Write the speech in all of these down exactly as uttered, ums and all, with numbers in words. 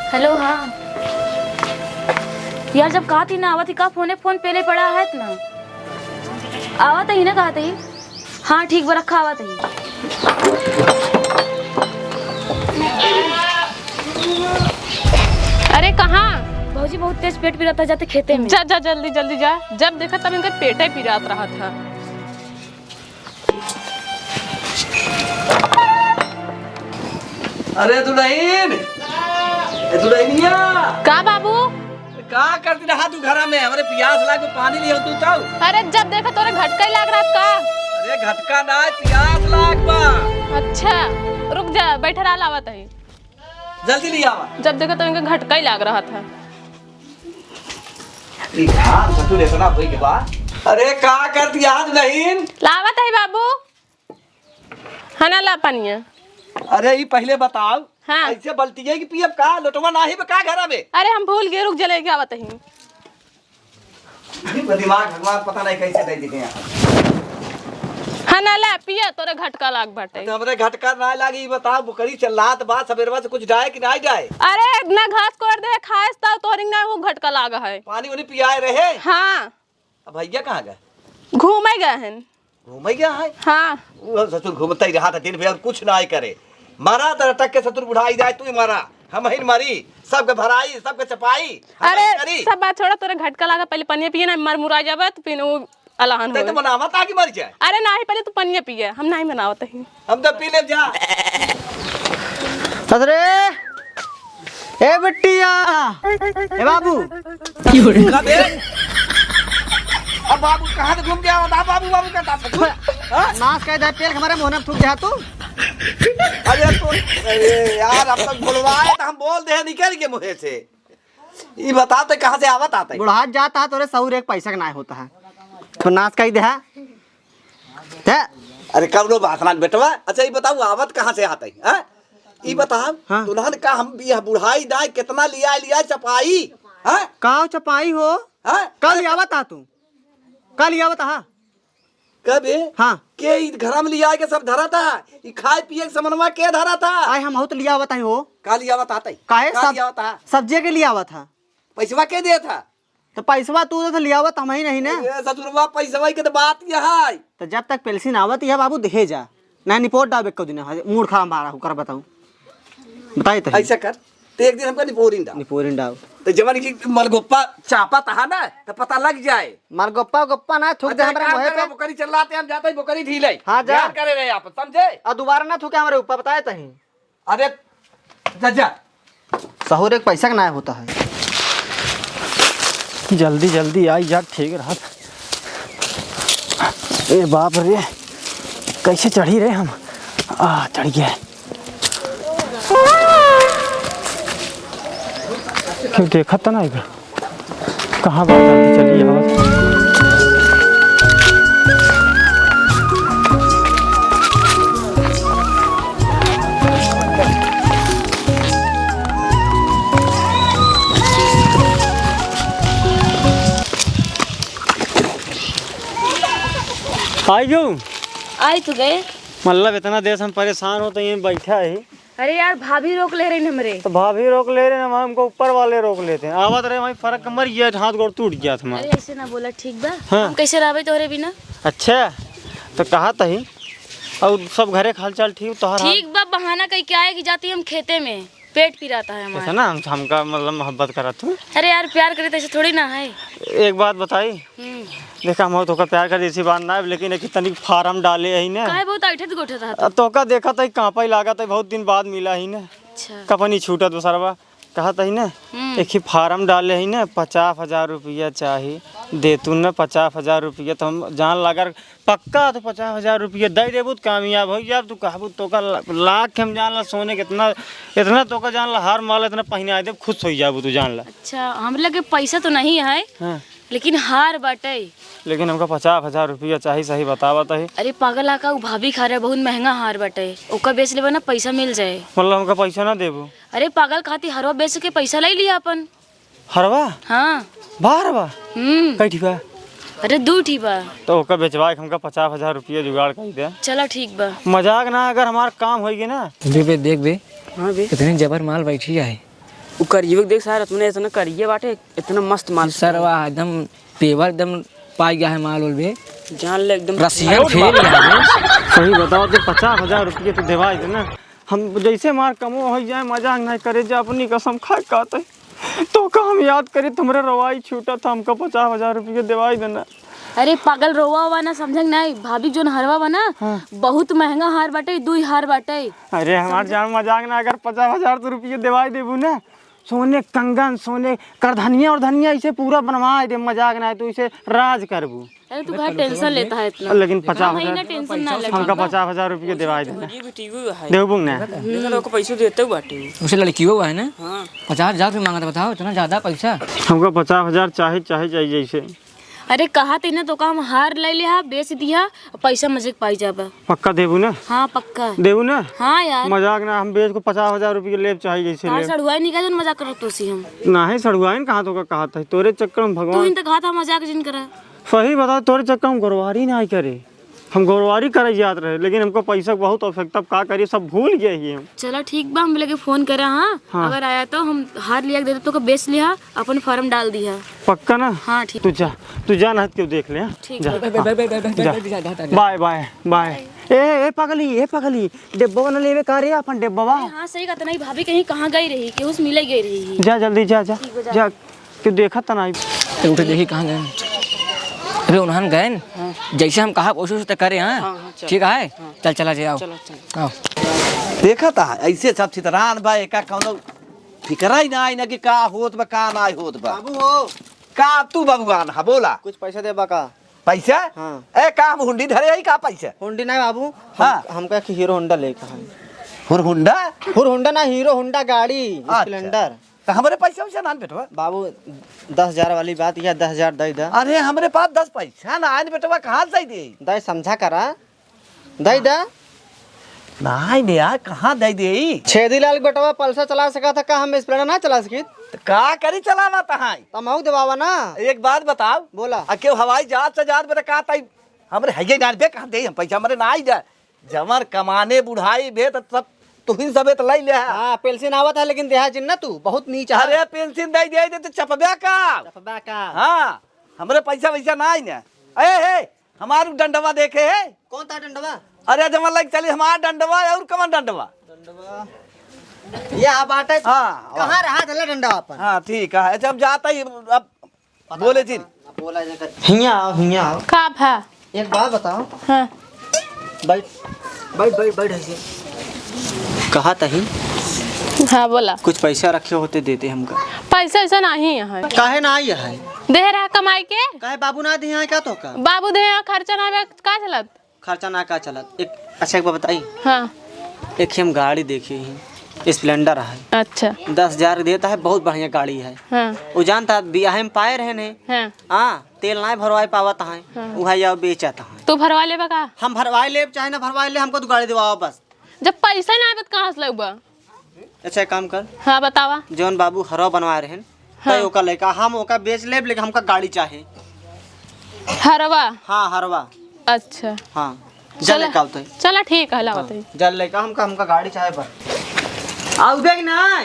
हेलो, हाँ। यार, जब कहत ही ना आवत ही, का फोने फोन पेले पड़ा है इतना? आवत ही ना, कहत ही। हाँ, ठीक बा, रखा, आवत ही। अरे, कहाँ? भौजी, बहुत तेज पेट पिरात है, जाते खेते में। जा, जा, जल्दी, जल्दी जा। जब देखा, तब इनका पेटे पिरात रहत है। अरे दुलहिन, ए दुलहिनिया। का बाबू? का करती रहा तू घरा में? हमरे पियास लाग, पानी लियो तू तऊ। अरे जब देखा तोरे घटका ही लाग रहा का? अरे घटका ना, पियास लाग बा। अच्छा, रुक जा, बैठा रहा, लावत ही। जल्दी ले आवा। जब देखा तो इनका घटका ही लाग रहा था। ई धान ससुर इतना होई के बा। अरे का करती आज नहीं? लावत ही बाबू। हाँ ना, ला पनिया। अरे ई पहिले बताओ। हाँ। ऐसे बल्टिया की पियब का? लोटवा नाही बा का घरा में? अरे हम भूल गए, रुक जा, लेके आवत ही। इनका दिमाग भगवान पता नहीं कैसे दे दिए हैं। हाँ ना, ला पिया, तोरे घटका लाग बाटे। तो हमरे घटका ना लागी, ई बताओ, बोकरी चिल्लात बा, सबेरवा से कुछ डाए कि नाही डाए? अरे ना, घास कोड़ दे, खाएस तब तोहरी ना वो घटका लाग है। पानी उनी पियाए रहे? हाँ। अब भैया कहाँ गए? घूमे गए हैं। घूमे गया है? हाँ। वो ससुर घूमता ही रहा था दिन भर, कुछ ना ही करे। मरा तो रटक के ससुर बुढ़ाई जाए, तू ही मरा, हम ही मरी, सबके भराई, सबके चपाई, हम अरे, ही करी। सब बात छोड़ा, तोरे घटका लागा, पहले पनिया पिए ना, मर मुरा जाबे, तो फिर वो अलहन तै तो होए। मनावत आगे मर जाए। अरे नाही, पहले तू पनिया पिए, हम नाही मनावत ही। हम तो पी ले जा। ससुरे, ए बिट्टिया, ए बाबू। का बे? अब बाबू कहाँ से घूम के आवा था? बाबू, बाबू का था ससुर? हाँ? नाश कर दे, पेल हमारे मुंह में थूक दे तू। अरे तो, अरे यार, अब तक बोलवाए तो हम बोल दे निकल के मुँह से। ई बता तो कहाँ से आवत आते? बुढ़ात जाता है, तोरे सौर एक पैसा के नाय होता है। तो नाश कर दे है। ते? अरे कौनो बात ना बेटवा। अच्छा, ई बताओ, आवत कहाँ से आते हैं, हैं? ई बताओ, हाँ। दुल्हन का हम यह बुढ़ाई दाई कितना लिया, लिया चपाई, हैं? का चपाई हो? हैं? का लियावत आ तू? का लियावत आ? कबे? हाँ। के ई घर में लिया के सब धरा था? ई खाए पिए के समनवा के धरा था? आए हम बहुत लियावत है हो। का लियावत आते? काहे का सब, लियावत आ? सब्जी के लियावत है। पैसवा के देत है? तो पैसवा तू तो लियावत हम ही नहीं ना। ए, ससुरवा, पैसवा के तो बात यह है। तो जब तक पेंशन आवत यह बाबू दहे जा, ना निपोर डाबे को दिन है, मूड खराब मारा हूँ, कर बताऊँ। बताई तो। ऐसा कर, तो एक दिन हमका निपोरिन डाल। निपोरिन डाल। तो जवन की मलगोप्पा चापा तहा ना, तो पता लग जाए। मलगोप्पा गोप्पा ना थूक दे अच्छा, हमरे काम मुँहे करे, पे। बोकरी चलाते हम जाते ही बोकरी ढीले। हाँ, जा। ध्यान करे रहे आप, समझे? और दोबारा ना थूके हमरे ऊपर, बताए तही। अरे, जा, जा। सहूर एक पैसा के नाय होता है। जल्दी, जल्दी आई जा, ठीक रहत। ए बाप रे, कैसे चढ़ी रे हम? आ, चढ़ गया। क्यों देखत तो ना एक? कहाँ बात आती चली आवत? आई गयो। आई तो गए। मतलब इतना देर से हम परेशान हो तो ये बैठा है। अरे यार, भाभी रोक ले रही हमरे। तो भाभी रोक ले रहे ना, हमको ऊपर वाले रोक लेते हैं। आवत रहे वहीं फरक के मर गया, हाथ गोड़ टूट गया था हमारा। अरे ऐसे ना बोला, ठीक बा? हाँ। हम कैसे रहबे तोहरे बिना? अच्छा, तो कहा तही। और सब घरे के हालचाल ठीक? तोहर हाल? ठीक बा, बहाना कई के आए कि जाती हम खेते में, पेट पिराता है हमारा। ऐसा ना हम, हमका मतलब मोहब्बत करा तू। अरे यार, प्यार करे तो ऐसे थोड़ी ना है। एक बात बताई, हम्म। देखा, हम तोका प्यार कर जैसी बात ना है, लेकिन एक तनिक फार्म डाले है ना। काहे बहुत ऐठत गोठत रहत? अब तोका देखत है, कांपे लागत है, बहुत दिन बाद मिला ही ना। अच्छा। कपनी छूटत बसरवा, कहत है ना, हम्म। एक ही फार्म डाले है ना, पचास हजार रुपया चाही, दे तू ना पचास हजार रुपया, तो हम जान ला अगर पक्का तो पचास हजार रुपया दे देबू तो कामयाब हो जाब। तू कहबू तोका ला-, लाख के हम जान ला सोने के इतना, इतना तोका जान ला हार माल इतना पहिनाए देब, खुश हो जाबू तू जान ला। अच्छा, हमरे लगे पैसा तो नहीं है, हाँ। लेकिन हार बाटे। लेकिन हमका पचास हजार रुपया चाही, सही बतावत है। अरे पागल आ का, उ भाभी खा रहे, बहुत महंगा हार बाटे, ओका बेच लेबा ना, पैसा मिल जाए। मतलब हमका पैसा ना देबू? अरे पागल, खाती हरवा बेच के पैसा ले लिया अपन। हरवा? हाँ। बा हरवा? हम्म। कई ठिबा? अरे दू ठिबा। तो ओका बेचवा के हमका पचास हजार रुपया जुगाड़ कर दे। चला ठीक बा। मजाक ना, अगर हमार काम होई गई ना। बे, बे, देख बे। हाँ बे। कितनी जबर माल बैठी है। उ करियवा के देख सार, तुमने इतना करिया बाटे, इतना मस्त माल। सरवा एकदम पेवर एकदम पाई गया है माल उल बे। जान ले एकदम रसियन फेल गया है। सही बताओ तो पचास हजार रुपये तो देवाई देना। हम जैसे मार कमो हो जाए, मजाक नहीं करे जा, अपनी कसम खाए काते। तो का हम याद करी, तुमरे रवाई छूटा था, हमका पचास हजार रुपये देवाई देना। अरे पागल, रोवा हुआ ना, समझे नहीं, भाभी जोन हरवा बा ना, हाँ। बहुत महंगा हार बाटे, दुई हार बाटे। अरे हमार जान मजाक ना, अगर पचास हजार तो रुपये देवाई देबू ना, सोने कंगन, सोने करधनिया और धनिया इसे पूरा बनवा दे, मजाक ना है, तू इसे राज करबू। अरे तू काहे टेंशन लेता है इतना? लेकिन पचास हजार, हाँ, इतना टेंशन ना ले। हमका पचास हजार रुपये देवाई देना। घड़ी भी टीवी है। देबू ना? देखा तो ओकर पैसो देते बाटे। उसे लड़कियों है ना? हाँ। पचास हजार रुपये मांगत, बताओ, इतना ज्यादा पैसा? हमका पचास हजार चाहे, चाहे, चाहे जैसे। अरे कहा थे ना, तो का हम हार ले लिहा, बेच दिहा, पैसा मजे के पाई जाबा। पक्का देबू ना? हाँ, पक्का। देबू ना? हाँ यार। मजाक ना, हम बेच को पचास हजार रुपये लेब, चाहे जैसे तोहार लेब। सड़ुआई निकाल, जौन मजाक करत तो सी हम। नाही सड़ुआइन कहाँ तो का कहा था, तोरे चक्कर में तू भगवान। ही तो कहा था मजाक जिन करा। सही बता, तोरे चक्कर में गोरवारी नाही करे, हम गोरवारी करे जात रहे, लेकिन हमको पैसा के बहुत आवश्यकता, अब का करिए, सब भूल गए ही हम। चला ठीक बा, हम लगे फोन करा, हाँ? हाँ। अगर आया तो हम हार लिया के देते, तो का बेच लिहा, अपन फार्म डाल दिहा। पक्का ना? हाँ, ठीक। तू जा, तू जा ना, क्यों देख ले, हाँ? ठीक जा, बा। हाँ। बे, बे, बे, बे, बे, जा। बे, बे, जा, जा, जा। Bye, bye, bye. ए, ए, पगली, ए, पगली, डिब्बा ना लेवे का रे, अपन डिब्बा? अरे हाँ, सही कहत नहीं, भाभी कहीं कहाँ गई रही, केहू से मिले गई रही। जा, जल्दी जा, जा, ठीक बा, जा। जा, क्यों देखा त नहीं। ए, उठे देखी कहाँ गए। अबे उन्हन गए न, हाँ। जैसे हम कहा वैसे वैसे तो करे, हाँ? हाँ, हाँ, चल। ठीक है? हाँ। चल, चला जाए, आओ। चलो, चल। आओ। देखा था, ऐसे सब चितरान बा, एका कौनो फिकरा ही ना आई ना कि का होत बा, का ना होत बा। बाबू हो। का तू बबुआन हा, बोला। कुछ पैसा देबा का? पैसा? हाँ। ए, का हम हुंडी धरे हई का पैसा? हुंडी नहीं बाबू, हम, हाँ। हमका एक हीरो होंडा लेके है। हुर हुंडा? हुर होंडा ना, हीरो होंडा गाड़ी, अच्छा। स्प्लेंडर। तो हमरे पैसा वैसा ना बेटवा। बाबू, दस हजार वाली बात, या दस हजार दे दा। अरे, हमरे पास दस पैसा ना आए बेटवा, कहाँ से दे? दे समझा करा। दे दा। नाहीं बे यार, कहाँ दे दे? छेदी लाल के बेटवा पल्सर चला सका था, का हम स्प्लेंडर ना चला सकी? त का करी चलावा तहाई? त महू देवावा ना। एक बात बताओ। बोला। आ केहू हवाई जहाज से जात बेटा का ताई? हमरे हइये ना बे, कहाँ दे हम पैसा, हमरे ना आई जा। जमर कमाने बुढ़ाई बे त सब तुहिन सबे त लई ले है। हाँ, पेंशन आवत है लेकिन देहा जिन ना तू, बहुत नीच है। अरे पेंशन दे दे दे त चपबे का? चपबे का? हाँ, हमरे पैसा वैसा ना आई ना। ए हे, हमार डंडवा देखे है? कौन था डंडवा? अरे, जमा लग चली हमार डंडवा, और कमन डंडवा? डंडवा। ये आ बाटे। हाँ, कहाँ रहा था डंडवा अपन? हाँ, ठीक है। अच्छा, अब जाता ही, अब पता बोले नहीं जी। कहाँ, बोला जाकर। हियाँ आओ, हियाँ आओ। का भा? एक बात बताओ। हाँ। बैठ, बैठ, बैठ, बैठ ऐसे। कहा तही? हाँ, बोला। कुछ पैसा रखे होते देते हमका। पैसा वैसा नहीं है। काहे ना आई है? देह रहा कमाई के। काहे बाबू ना दिए हैं का तो का? बाबू देह खर्चा ना बे, का चलत? खर्चा ना का चलत? एक, अच्छा, एक बात बताई। हाँ। एक हम गाड़ी देखी ही, स्प्लेंडर है। अच्छा। दस हजार देता है, बहुत बढ़िया गाड़ी है। हाँ। वो जानता, बियाह में पाए रहे ने। हाँ। हाँ, तेल ना भरवाए पावत है। हाँ। उहे या बेचत है। तू भरवा लेबा का? हम भरवाए लेब, चाहे ना भरवाए ले, हमको तू गाड़ी दिवाओ बस। जब पैसा ना आवे, तो कहाँ से लेबा? अच्छा, एक काम कर। हाँ, बतावा। जौन बाबू हरवा बनवाए रहन, हाँ। तय ओका लेका, हम ओका बेच लेब, लेकिन हमका गाड़ी चाहे। हरवा? हाँ, हरवा। अच्छा। हाँ, जा चला, लेका आवते। चला, ठीक है, लावत हाँ, ही। जा लेका, हमका, हमका गाड़ी चाहे बा। आउ देख ना,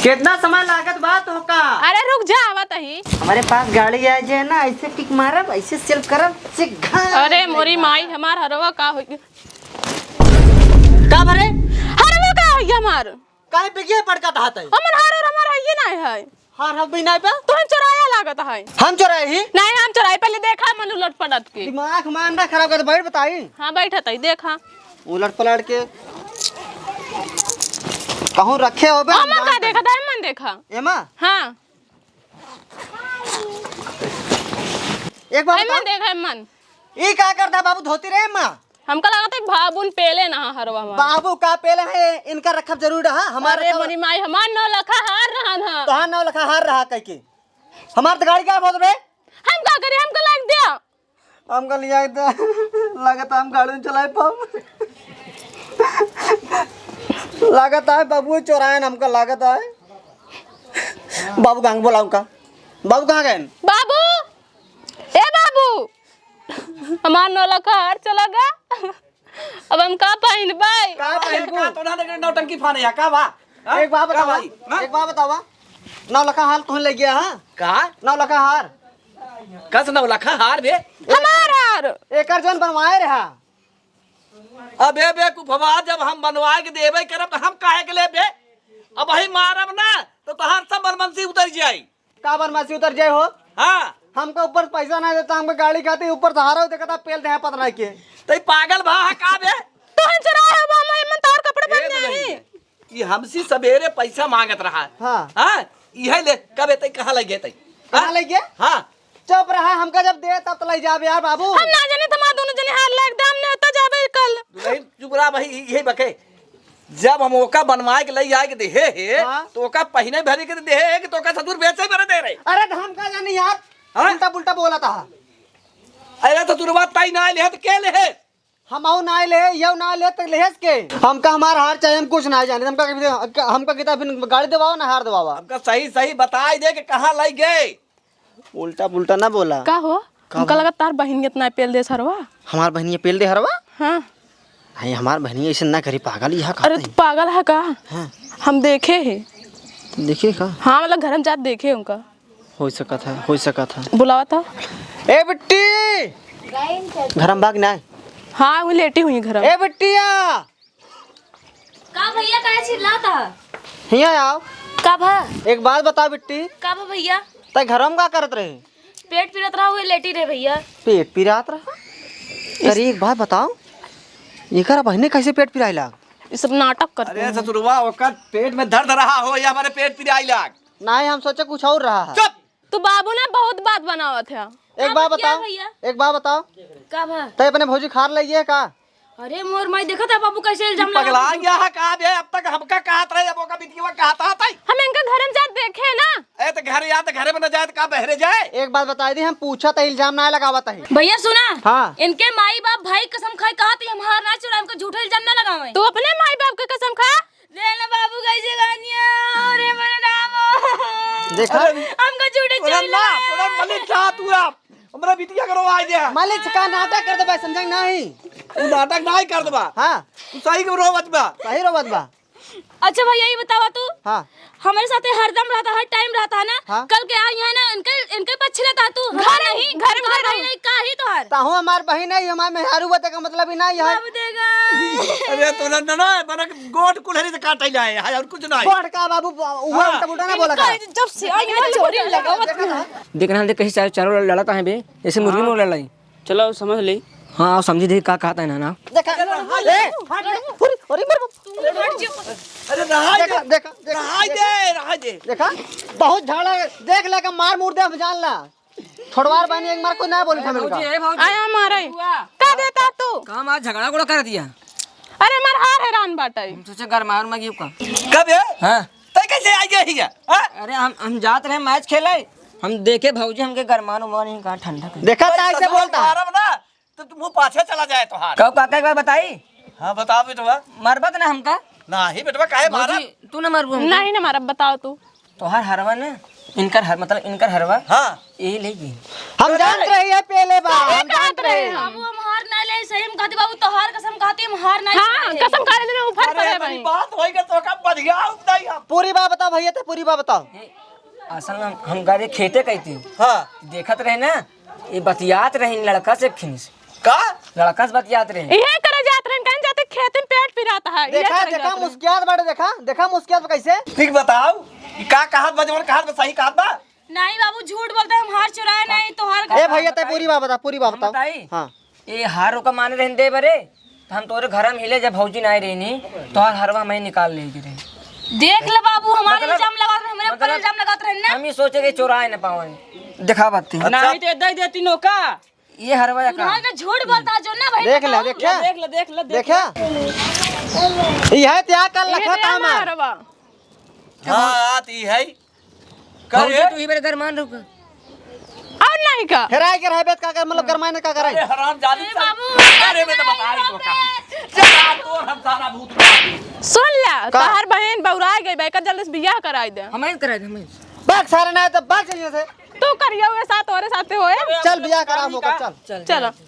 कितना समय लागत बा तोहका? अरे रुक जा, आवत ही। हमारे पास गाड़ी आ जाए ना, ऐसे किक मारब, ऐसे सेल्फ करब, से घा-, अरे मोरी माई, हमार हरवा का होई? का भरे? हरवा का होई हमार? काहे बेगिया पड़का तहात है? हमर हार और हमार हइये नाय है। हार हम भी नाय बा। तो हम चोराया लागत है। हम चोराए ही? नहीं, हम चोराए, पहले देखा मन उलट पलट के। दिमाग मान ना खराब कर, बैठ बताई। हाँ, बैठत है, देखा। उलट पलट के। कहूँ रखे होबे, हम हम का जानत देखा, है। दाई मन देखा। एमा? हाँ। एक बात आई मन बताओ। देखा, आई मन। ई का करता बाबू धोती रे माँ? हमका लागत है बाबू न पेले ना हरवा हमार। बाबू का पेले है, इनका रखब जरूर रहा, हमार अरे रखब। मोरी माई, हमार नौ लखा हार रहन हा। तोहार नौ लखा हार रहा कह के। हमार तो गाड़ी का बहुत रे? हम का करी, हमका लाग दिया। हमका लिया दे। लागत हम गाड़ी में चलाए पाऊँ। लागत है बाबू चोरायन हमका लागत है। बाबू कहाँ बोला उनका? बाबू कहाँ गए? बाबू, ए बाबू, हमार नौ लखा हार चला गा। अब हम का पहिनबै? का पहिन? का तोरा नौटंकी फाने है, का बा? हाँ? एक बात का बतावा, भाई? हाँ? एक बात बतावा, नौलखा हार तोहन लइ गया, हाँ? का? नौलखा हार। कस नौलखा हार बे? हमार हार। एकर जौन बनवाए रहा। अबे बेवकूफवा, जब हम बनवाए के देबे करब, त हम काहे के लेबे? अबहीं मारब ना, त तोहार सब मनमनसी उतर जाई। का बदमाशी उतर जाए हो? हाँ। हमका ऊपर पैसा नाहीं देता, हमका गाड़ी खाती, ऊपर से हारौ देखता, पेल देहा पता नाहीं के। तई पागल भा है का बे? तोहन चोराए हो, हम एमन तोहर कपड़ा ए पहनने दुल्हन, आई। ई हमसे सबेरे पैसा मांगत रहा। हाँ। हाँ? इहे ले, कबे तई कहाँ लइ गए तई? कहाँ हाँ? लइ गए? हाँ। चुप रहा, हमका जब दे तब तो लइ जाबे यार बाबू। हम ना जाने, तुम्हार दोनों जने हार लाग दाम ने होता जाबे कल। दुल्हन चुप रहा भाई, इहे बके। जब हम ओका बनवाए के लइ आए के देहे हे, हाँ। तो ओका पहिने भरे के देहे हे कि तो ओका ससुर बेचे भरे दे रहे? अरे, तो हम का जानी यार, हाँ? उल्टा पुल्टा बोला था। अरे, तो तू बात ताई ना ले, तो के ले हे? हम आऊ ना ले, यऊ ना ले, तो लेहेस के? हमका हमार हार चाहे, हम कुछ ना जाने। हमका, हमका कितना फिर गाड़ी देवावा ना हार देवावा। हमका सही सही बताई दे कि कहाँ लइ गए। उल्टा पुल्टा ना बोला। का हो? का हमका बा? लगा तार बहिन के इतना पेल दे सरवा। हमार बहिन ये पेल दे हरवा? हाँ। नहीं, हमार बहिन ऐसे ना करी, पागल यहाँ अरे, खाते तू हैं। पागल है का? हाँ। हम देखे है। देखे का? हाँ, मतलब घर में जात देखे उनका। हो सकत है, हो सकत है। बुलावा था। ए बिट्टी, घर में बाग ना है। हाँ, वो लेटी हुई घर में। ए बिट्टिया, का भैया, काहे चिल्लात ह? हियाँ आओ। का भा? एक बात बताओ बिट्टी। का भा भैया? तै घर में का करत रहे? पेट पिरात रहा, हुए लेटी रहे भैया। पेट पिरात रहा? अरे एक बात बताओ, एकर बहिने कैसे पेट पिराए लाग? ये सब नाटक करते अरे हैं। ससुरवा, ओकर पेट में दर्द रहा हो या हमारे पेट पिराए लाग? नहीं, हम सोचे कुछ और रहा है। चुप! तू बाबू ना बहुत बात बनावत है। एक बात बताओ, भैया? एक बात बताओ, का भा? तै अपने भौजी खार लइए का? अरे मोर माई, देखत है बाबू कैसे इल्जाम लगा पगला गया है का बे? अब तक हमका कहत रहे, अब ओका बिटिया कहत है। हम इनका घर में जात देखे ना। ए, तो घर या तो घरे में न जाए, तो का बहरे जाए? एक बात बताई दी, हम पूछत है, इल्जाम ना लगावत है। भैया सुना, हाँ। इनके माई बाप भाई कसम खाए कहत है, हम हार ना चुराए, हमको झूठा इल्जाम ना लगावे। तू अपने माई बाप के कसम खा। ले ना बाबू, कैसे गानिया? अरे मेरे राम। देखा? अरे, हमका झूठे अरे चोरी ना, लगाया। अरे मलिक साहब, तू आप हमरा बिटिया के रोवा दे। मलिक का नाटक कर देबा, समझे नहीं? तू नाटक नहीं कर देबा। हाँ। तू सही के रोवत बा। सही रोवत बा। अच्छा भैया, ये बतावा तू। हाँ। हमारे साथे हरदम रहता, हर टाइम रहता है ना? हाँ। कल के आई है ना, इनके, इनके पक्ष लेता तू। घर नहीं, घर में घर नहीं, नहीं, का ही तोहार। ताहू हमार बहिन है, हमार मेहरारू बा, तेका मतलब ही नहीं है। बाबू देगा। अरे तो ना, ना, ना, बना गोट कुल्हरी से काटे जाए, हाय, और कुछ नहीं। गोट का बाबू, वो हाँ। उल्टा पुल्टा ना बोला कर। जब से आई है ना, चोरी लगावत देखा था? देख ना, देख कैसे चारों, चारों लड़त हैं बे, जैसे मुर्गी हाँ। मुर्गा लड़ाई। चलो, समझ ली। हाँ, समझी दे, का कहता है ना, ना। देखा, अरे, ए, अरे, अरे, मर, अरे, रहा दे। देखा, देखा, देखा, रहा दे, रहा दे। देखा, बहुत झाड़ा, देख ले, का मार मुर दे, हम जान ला। छोड़वार बानी, एक मार कोई ना बोली था मिलका। भौजी, ए भौजी। आया मारे। हुआ। का देता तू? काम आज झगड़ा गुड़ा कर दिया। अरे, मार हार हैरान बाटे। हम सोचे घर मार मगी का। कब है? हाँ। तै कैसे आ गया हिया? हाँ? अरे हम, हम जात रहे मैच खेले, हम देखे भौजी हमके गरमान उमान ही कहाँ ठंडा कर। देखा ताई से बोलता। मारब ना, तो तू मुँह पाछे चला जाए तोहार। कब काका एक बार बताई? हाँ, बताओ बेटवा। मरबत ना हमका? नहीं बेटवा, काहे मारब? भौजी, तू ना मरबू हमका? नहीं ना मारब, बताओ तू। तोहार हरवा ना, इनकर हर, मतलब इनकर हरवा। हाँ। यही ले गई। हम जानत रही है पहले बा, हम जानत रहे हैं। बाबू, हम हार ना ले, सही में कहती बाबू, तोहार कसम खाती, हम हार ना हाँ, ले। कसम खा लेने ऊपर अरे, पड़े हमारी भाई। बात होई के तो का बढ़िया उगदाई हम। पूरी बात बताओ भैया, ते पूरी बात बताओ। ए, असल में हम, हम गए खेते कहती। हाँ। देखत रहे ना, ये बतियात रहे इन लड़का से, खिन से। का? लड़का से बतियात रहे। इहे करे जात रहे, कहीं जाते खेत में पेट पिरात है, इहे देखा, करे देखा, जात रहे। मुस्कियात बाटे, देखा, देखा मुस्कियात कैसे? ठीक बताओ, ई का कहत बा, जवन कहत बा, सही कहत बा? नहीं बाबू, झूठ बोलता है, हम हार चुराए नहीं, तोहार ए भैया, ते पूरी बात बता, पूरी बात हम बताओ। बताई? हाँ। ए हार ओका माने रहन दे बरे, तो हम तोरे घर में हिले जब भौजी नहीं रहनी, तोहार हरवा मैं निकाल ले रहे। देख ले बाबू, हमारे मतलब, इल्जाम लगात रहे, हमरे ऊपर मतलब, इल्जाम लगात रहे ना। हम ये सोचे कि चोराए न पावे। दिखा बात थी। अच्छा। नहीं तो दे देती नो का। ये हरवा या का? ना झूठ बोलता जो ना भाई देख ले, बताओ। देख क्या? ये देख ले, देख ले, देख देखा? ले। यह त्याग कर ये लखा दे था हमार। हमार हरवा। हाँ, आती है। का भौजी, रे? तू ही मेरे घर मान रुक। और नहीं का? हेराए के रहे बेत का कर, मतलब गरमाए ने का करे? अरे हराम जादी, ए चल। बाबू, अरे मैं तो बताई तो का। चल, आ तोर हम सारा भूत उतार दी। सुन ला, का? तोहार बहन बौराए गई बा, एकर जल्दी से बियाह कराई दे। हमें कराई दे, हमें। बाग सारे ना तो बाग चलिए से। तू करिया हुए साथ, तोरे साथ होए। चल बियाह करा मौका, चल। चल, चलो। चल।